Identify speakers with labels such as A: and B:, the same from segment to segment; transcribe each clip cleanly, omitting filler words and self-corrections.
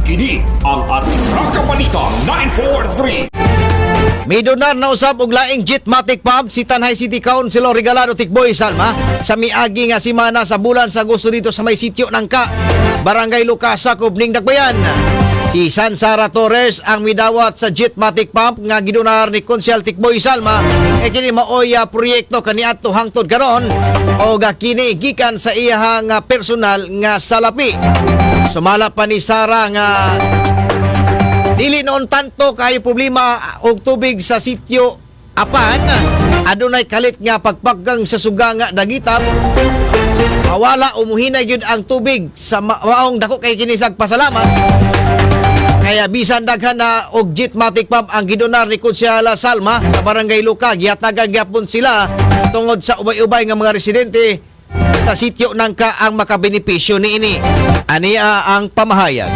A: Kini ang Atraka Balita 943.
B: Midonar na usab og laing Jetmatic pump si Tanay City Councilor Regalado Tikboy Salma sa miagi nga simana sa bulan sa Agosto dito sa may sitio Nangka, Barangay Lucasa, Kubning, Dakbayan. Si San Sara Torres ang midawat sa Jetmatic pump nga gidonar ni Konsyal Tikboy Salma e kini maoy proyekto kaniadto hangtod karon o kini gikan sa iyahang personal nga salapi. Sumala pa ni Sara nga dili noon tanto kayo problema og tubig sa sitio, apan adunay kalit nga pagpaggang sa suga nga dagitap mawala o muhinay gyud ang tubig sa maong dako kay kini pasalamat. Kaya bisan daghan na og Jetmatic pump ang gidonar ni Konsyala Salma sa Barangay Luka, gihatagan gyapon sila tungod sa ubay-ubay nga mga residente sa sitio Nangka ang makabenepisyo niini. Ania ang pamahayag.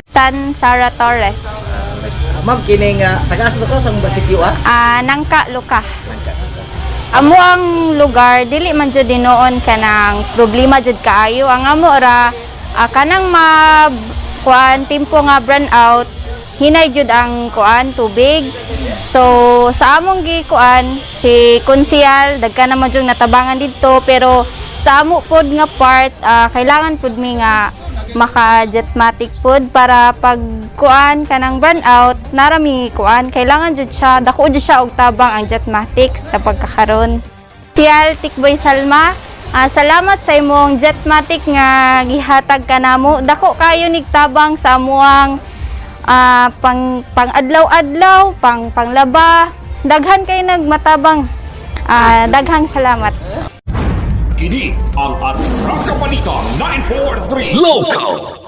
C: San Sara Torres.
D: Ma'am, kining taga-asa to sa mga sitio ah?
C: Ah, Nangka, Luka. Amo ang lugar dili man jud dinoon kanang problema jud kaayo. Ang amo ra kanang ma kuan timpo nga brand out, hinay jud ang kuan tubig. So sa among gi kuan si Konsyal, dagkan naman jud natabangan didto, pero sa amo pod nga part, kailangan pod mi nga maka jetmatic pod para pag kuan kanang burn out narami kuan. Kailangan jud siya, dako jud siya og tabang ang jetmatic sa pagkakaron. Tial Tikboy Salma, salamat sa imong jetmatic nga gihatag kanamo. Dako kayo nigtabang sa amuang pang pang adlaw-adlaw, pang panglaba. Daghan kay nagmatabang. Daghang salamat.
A: Kini ang Atraka Balita 943. Local.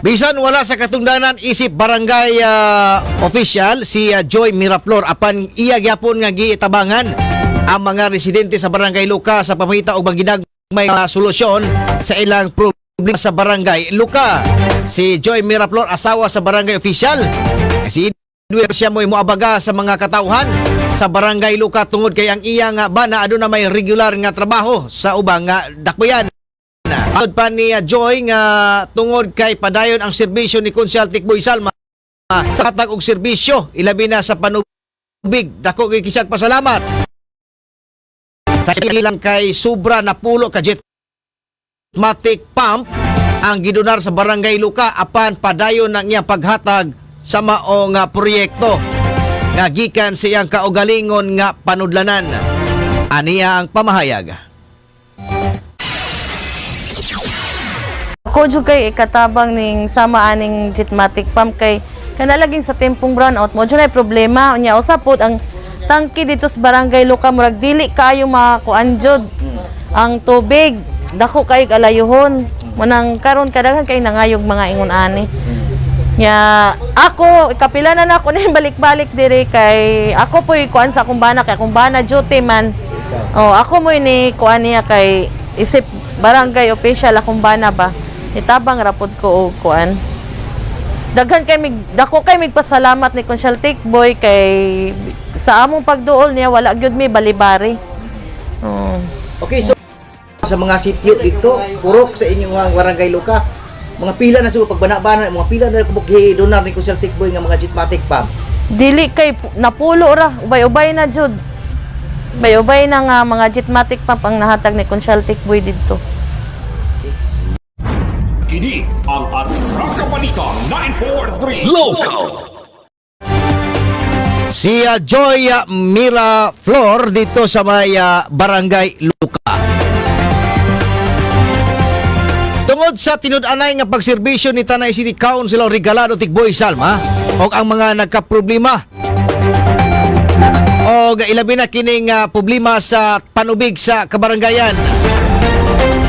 B: Bisan wala sa katungdanan isip barangay official si Joy Miraflor, apan iya gyapon nga giitabangan ang mga residente sa Barangay Luka sa pamangita og maginagmay nga solusyon sa ilang problema sa Barangay Luka. Si Joy Miraflor, asawa sa barangay official. Si Edwin siya mo'y moabaga sa mga katawhan sa Barangay Luka tungod kay ang iya nga bana aduna may regular nga trabaho sa ubang nga dakbayan. Matod pa ni Joy nga tungod kay padayon ang serbisyo ni Konsyal Tikboy Salma sa katag og serbisyo, ilabi na sa panubig, dako kay kisag pasalamat. Sa lang kay sobra na pulo ka jetmatic pump ang gidonar sa Barangay Luka, apan padayon ang iyang paghatag sa mao nga proyekto nga gikan sa iyang kaugalingon nga panudlanan. Aniya ang pamahayag.
E: Ako jud kay ikatabang ning sama aning jetmatic pump kay kana laging sa tempong brown out mo jud ay problema. Unya usa pod ang tangki dito sa Barangay Luka, murag dili kaayo makuan jud ang tubig, dako kay alayuhon. Manang karon kadaghan kay nangayog mga ingon ani. Nya ako ikapila na nako ning balik-balik diri kay ako po'y kuan sa akong bana kay akong bana duty man. Oh, ako mo ni kuan niya kay isip barangay official akong bana ba. Itabang rapod ko og kuan. Daghan kay mig dako kay migpasalamat ni Konsyal Boy kay sa among pagduol niya wala gyud mi balibari. Oh.
D: Okay, so sa mga sitio dito, purok sa inyong mga Barangay Luka, mga pila na siguro pagbana-bana, mga pila na kubok donar ni Celtic Boy nga mga Jetmatic pump?
E: Dili kay napulo ra, ubay-ubay na jud. Ubay-ubay na nga mga jetmatic pump ang nahatag ni Konsyal Boy didto.
A: Kini ang Atraka Balita 943. Local.
B: Si Joy Miraflor dito sa may Barangay Luka. Tungod sa tinud-anay nga pagserbisyo ni Tanay City Councilor Regalado Tikboy Salma og ang mga nagkaproblema og ilabi na kining problema sa panubig sa kabarangayan.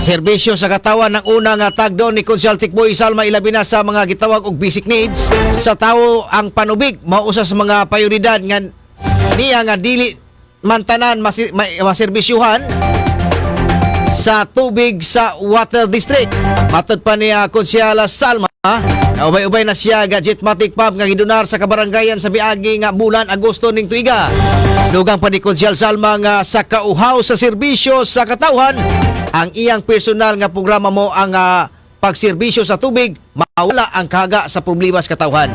B: Serbisyo sa katawan ng unang tagdo ni Konsyal Tikboy Salma, ilabi na sa mga gitawag og basic needs sa tawo. Ang panubig mao usa sa mga prioridad nga niya nga dili man tanan maserbisyuhan sa tubig sa water district. Matod pa niya Konsyala Salma, ubay-ubay na siya ga jetmatic pump nga gidonar sa kabarangayan sa biagi nga bulan Agosto ning tuiga. Dugang pa ni Konsyal Salma nga sa kauhaw sa serbisyo sa katawhan Ang iyang personal nga programa mo ang pagserbisyo sa tubig, mawala ang kaga sa problema sa katawhan.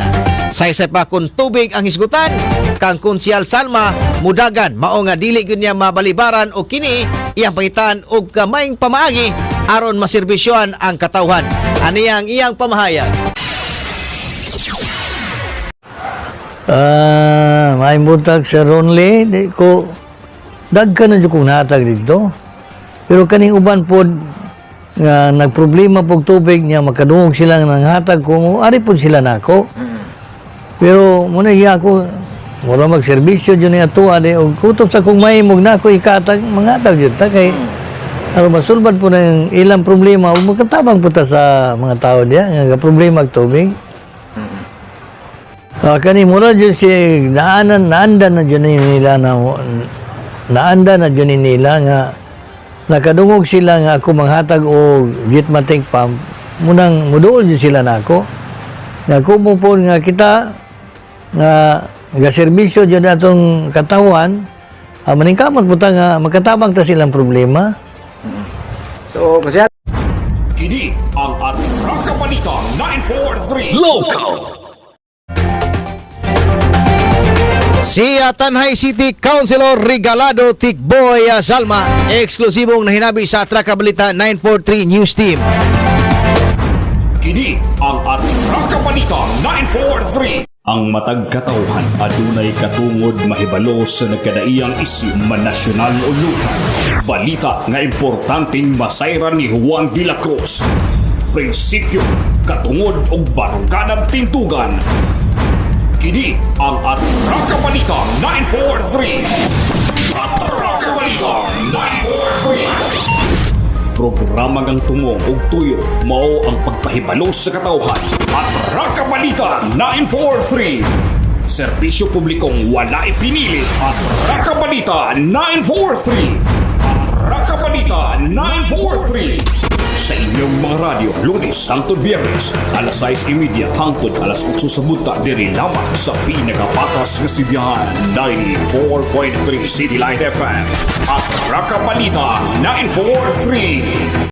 B: Saysay pa kung tubig ang hisgutan, kang Konsyal Salma mudagan mao nga dili gyud niya mabalibaran o kini iyang pangitan og kamayng pamaagi aron maserbisyohan ang katawhan. Ani ang iyang pamahayag.
F: May buntag, Sir Ronley, di ko dagkan na jud kong natag dito. Pero kaning uban pod nga nagproblema pog tubig niya, makadungog sila nga nanghatag ko mo, ari pod sila nako. Pero muna iya ako mura magserbisyo jud niya tuwa di og kutob sa kong mahimog nako ikatag mangatag jud ta kay aron masulbad po ng ilang problema ug makatabang po ta sa mga tao diya nga problema og tubig. Kani mura jud si naanan naanda na jud ni nila na naanda na jud ni nila nga nakadungog sila nga ako manghatag og Jetmatic pump, munang muduol jud sila nako nga kumo po nga kita nga gaserbisyo jud atong katawan, maningkamot po ta nga makatabang ta silang problema.
D: So, kasi
A: Kini ang Atraka Balita 943 Local.
B: Si Tanhay City Councilor Regalado Tikboy Salma, eksklusibong nahinabi sa Atraka Balita 943 News Team.
A: Kini ang Atraka Balita 943. Ang matag katawhan adunay katungod mahibalo sa nagkadaiyang isyu man nasyonal o lokal. Balita nga importanteng masayran ni Juan de la Cruz. Prinsipyo, katungod og baruganan tintugan. Kini ang Atraka Balita 943. Atraka Balita 943. Programa ngang tungong ug tuyo mao ang pagpahibalo sa katawhan. At Raka Balita 943. Serbisyo publikong wala ipinili. At Raka Balita 943. At Raka Balita 943. Sa inyong mga radyo, Lunes hangtod Biyernes, alas 6:30 hangtod alas 8 sa buntag, diri lamang sa pinakapatas nga sibihan, 94.3 City Light FM. At Raka Balita 943.